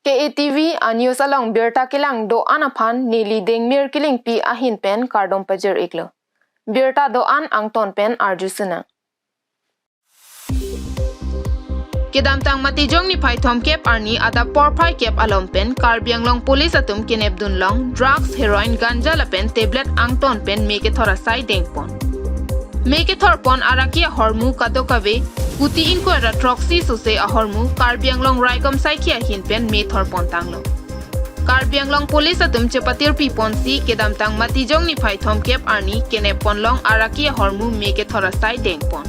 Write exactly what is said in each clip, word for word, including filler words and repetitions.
K A T V a news along birta kelang do-an aphan neli Dengmir Killingpi ahin pen kardom pajir-iklo. Birta do-an angton pen arjusinang. Kedamtang Matijong niphai thomkep arni adap porphai kep alom pen Karbi Anglong Police atum kenepdun long drugs, heroin, ganja lapen tablet angton pen me kethor asai dengpon. Me kethorpon araki ahormu kadokave kuti ingkoi ra throksi sose ahormu Karbi Anglong raikom saikhi ahin pen me thorpon tanglo. Karbi Anglong Police atum chepatirpiponsi kedamtang Matijong niphai thomkep arni kenepponlong araki ahormu me kethor asai dengpon.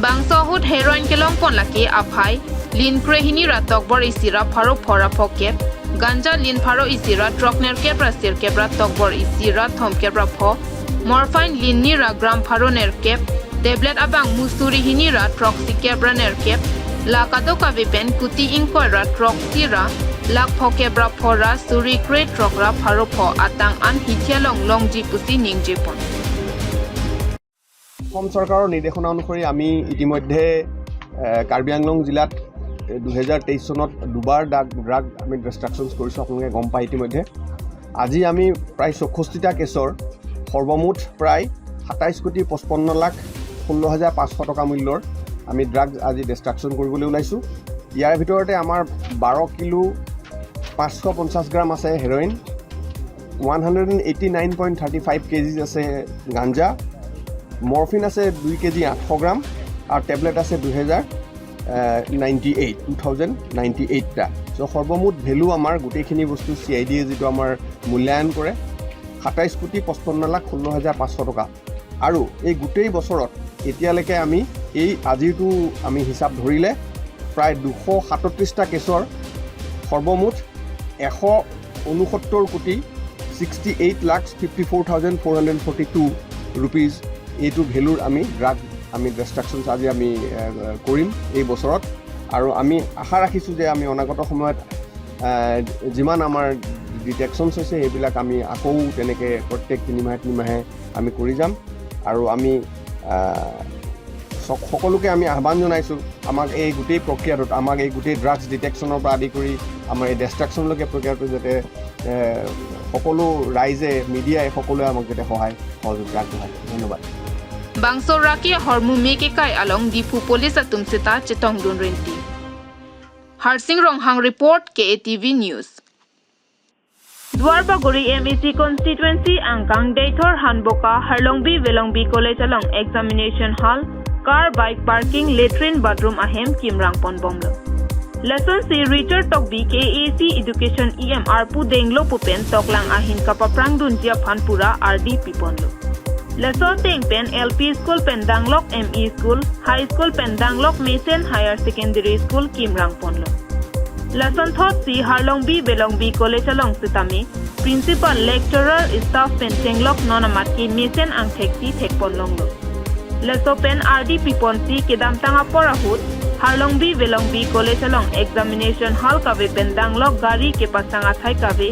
Bangso ahut heroin kelongpon lake aphai lin krehini ra tokbor isi ra pharo pho ra phokep, ganja lin pharo isi ra throknerkep ra sirkep ra tokbor isi ra thomkep ra pho, morphine lin ni ra gram pharo nerkep, tablet abangmu suri hini ra throksi kep ra nerkep, la kadokave pen kuti ingkoi ra throksi ra lakh phokep ra pho ra suri krethrok ra pharo pho atang an hithi along longji pusi ningjepon. অসম চৰকাৰৰ নিৰ্দেশনা অনুসৰি আমি ইতিমধ্যে, এ, কাৰ্বি আংলং জিলাত, এ, দুহেজাৰ তেইছ চনত দুবাৰ ড্ৰাগ, ড্ৰাগ আমি ডিষ্ট্ৰাকশ্যনছ কৰিছোঁ, আপোনালোকে গম পায় ইতিমধ্যে। আজি আমি প্ৰায় চৌষষ্ঠিটা কেছৰ সৰ্বমুঠ প্ৰায় সাতাইছ কোটি পঁচপন্ন লাখ ষোল্ল হাজাৰ পাঁচশ টকা মূল্যৰ আমি ড্ৰাগছ আজি ডিষ্ট্ৰাকশ্যন কৰিবলৈ ওলাইছোঁ। ইয়াৰ ভিতৰতে আমাৰ বাৰ কিলো পাঁচশ পঞ্চাছ গ্ৰাম আছে heroin, one hundred and eighty nine point thirty five কেজিজ আছে গাঞ্জা, মৰফিন আছে দুই কেজি আঠশ গ্ৰাম আৰু টেবলেট আছে দুহেজাৰ ninety eight, two thousand ninety এইটটা। চ' সৰ্বমুঠ ভেলু আমাৰ গোটেইখিনি বস্তু চি আই ডিয়ে যিটো আমাৰ মূল্যায়ন কৰে, সাতাইছ কোটি পঁচপন্ন লাখ ষোল্ল হাজাৰ পাঁচশ টকা। আৰু এই গোটেই বছৰত এতিয়ালৈকে আমি এই আজিৰটো আমি হিচাপ ধৰিলে প্ৰায় দুশ সাতত্ৰিশটা কেছৰ সৰ্বমুঠ এশ ঊনসত্তৰ কোটি sixty eight lakh fifty four thousand four hundred forty two rupees এইটো ভেলুৰ আমি ড্ৰাগ আমি ডিষ্ট্ৰাকশ্যনছ আজি আমি, এ, কৰিম এই বছৰত। আৰু আমি আশা ৰাখিছোঁ যে আমি অনাগত সময়ত, এ, যিমান আমাৰ ডিটেকশ্যনছ হৈছে সেইবিলাক আমি আকৌ তেনেকে প্ৰত্যেক তিনিমাহে তিনিমাহে আমি কৰি যাম। আৰু আমি, এ, সক-, সকলোকে আমি আহ্বান জনাইছোঁ, আমাক এই গোটেই প্ৰক্ৰিয়াটোত, আমাক এই গোটেই ড্ৰাগছ ডিটেকশ্যনৰ পৰা আদি কৰি আমাৰ এই ডিষ্ট্ৰাকশ্যনলৈকে প্ৰক্ৰিয়াটো যাতে, এ, সকলো ৰাইজে, মিডিয়াই সকলোৱে আমাক যাতে সহায় সহযোগিতা আগবঢ়ায়। ধন্যবাদ। Bangso araki ahormu me kekai along Diphu Police atum seta chetongdun rinti. Harsing Ronghang report, K A T V News. Duarbagori M A C constituency angkang Deithor Hanboka Harlongbi Velongbi College along examination hall, car bike parking, latrine bathroom ahem kimrang ponbomlo. Lasonsi Richard Tokbi K A A C education E M arpu denglo pu pen toklang ahin kapaprangdunji aphan pura ardi piponlo. Laso ateng pen L P school pen danglok M E school, high school pen danglok mesen higher secondary school kimrang ponlo. Lasonthotsi Harlongbi Velongbi College along sitame principal, lecturer, staff pen chenglok non amat ke mesen angthek si thekponlonglo. Laso pen ardi piponsi kedamtang apor ahut Harlongbi Velongbi College along examination hall kave pen danglok gari kepasang athai kave,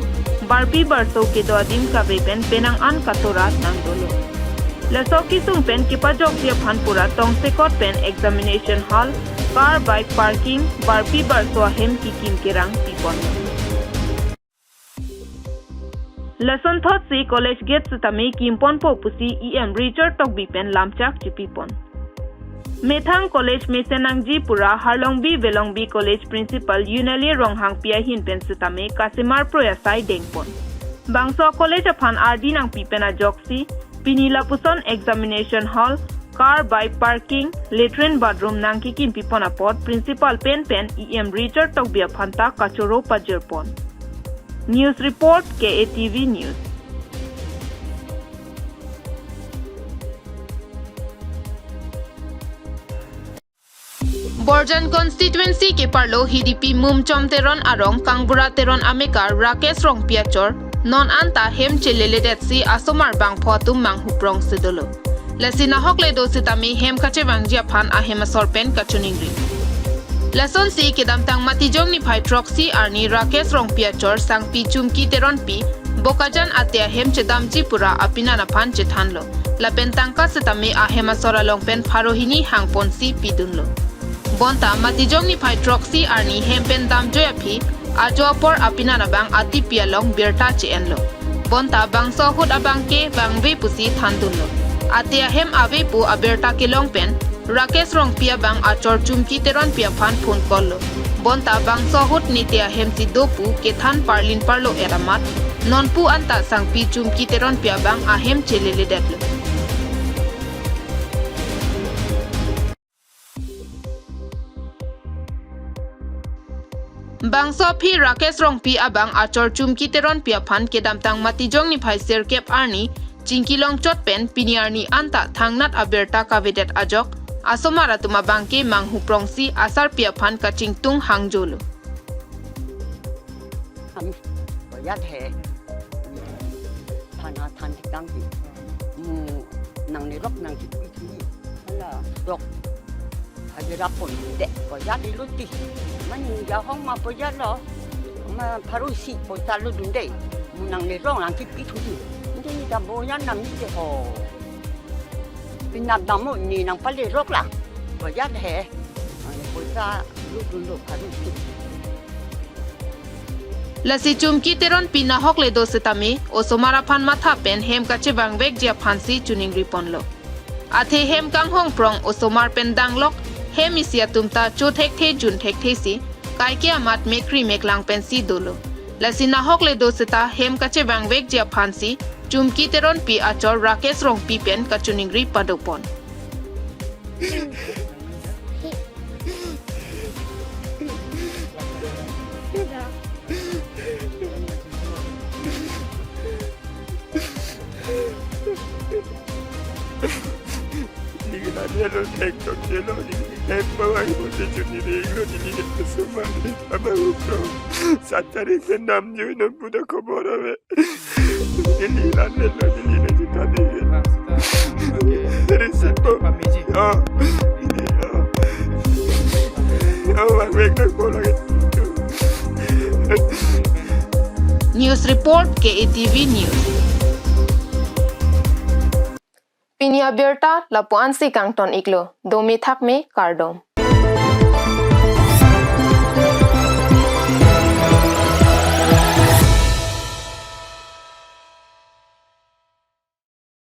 barpi barso kedo adim kave pen penang an katora nangdolo. Laso kesung pen kepajokji aphan pura tongsekot pen examination hall, car bike parking, barpi barso ahem kikim kerang pipon. Lasonthotsi college gate sitame kimponpo pusi E M Richard Tokbi pen lamchak chipipon. Methang college mesen nangji pura Harlongbi Velongbi College principal Yunali Ronghangpi ahin pen sitame kasemar proi asai dengpon. Bangso college aphan ardi nangpi pen ajoksi pini lapuson examination hall, car bike parking, latrine bathroom nangkikim pipon apot principal pen pen E M Richard Tokbi aphan ta kachoro pajirpon. News report, K A T V News. Borjan constituency keparlo H D P Mumchom Teron arong Kangbura Teron amekar Rakesh Rongpi achor non anta hem cheleledetsi asomar bangpho atum manghuprongsi dolo. Lasi nahokle do sitame hem kachevangji aphan ahem asor pen kachiningri. Lasonsi kedamtang Matijong niphai throksi arni Rakesh Rongpi achor Sangpi Chumki Teronpi Bokajan ate ahem chedamji pura apinan aphan chethanlo. Lapen tangka sitame ahem asor along pen pharo hini hangponsi pidunlo. Bonta Matijong niphai throksi arni hem pen damjoi aphi ajo apor apinan abang atipi along birta che-enlo. Bonta bangso ahut abangke vangve pusi thandunlo. Ate ahem ave pu abirta kelong pen Rakesh Rongpi abang achor Chumki Teronpi aphan phone call lo. Bonta bangso ahut nete ahem si do pu kethan parlin parlo-et amat, nonpu anta sangpi Chumki Teronpi abang ahem cheleledetlo. Bangso aphi Rakesh Rongpi abang achor Chumki Teronpi aphan kedamtang Matijong niphai sirkep arni chingki longchot pen pini arni anta thangnat abirta kavedet ajok, asomar atum abangke manghu prongsi asarpi aphan kachingtung hangjolo. Kami koyat he. Thana than thekdam ki. Mu nangne rok nangkipi ki. Hala rok. Hajira pon de koyat iluti. Mani jahong ma koyat lo. Ma pharo isi poisa lo dunde. Mu nangne rok nangkipi thuji. Inde ta boyan nam ni ke ho. Pinap damo ni nangpale rok la. Koyat he. Ang poisa lo dunlo pharo isi. Lasi Chumki Teronpi nahok le do setame, osomar aphan matha pen hem kachevangvekji aphansi choningri ponlo. Athe hem kanghong prong osomar pen danglok, hem isi atum ta cho thekthe jun thekthe si, kaike amat mekri meklang pensi dolo. Lasi nahok le do seta hem kachevangvekji aphansi, Chumki Teronpi achor Rakesh Rongpi pen kachoningri padopon. Sat tarik pen damjoi, nonpu ta khobor ave. Delhi la, Delhi la, Delhi la, sita de. Receipt ko. Oh. Oh, vangvek nangpo lagi. News report, K A T V News. Pini abirta lapu-ansi kangton iklo, dome thakme, kardom.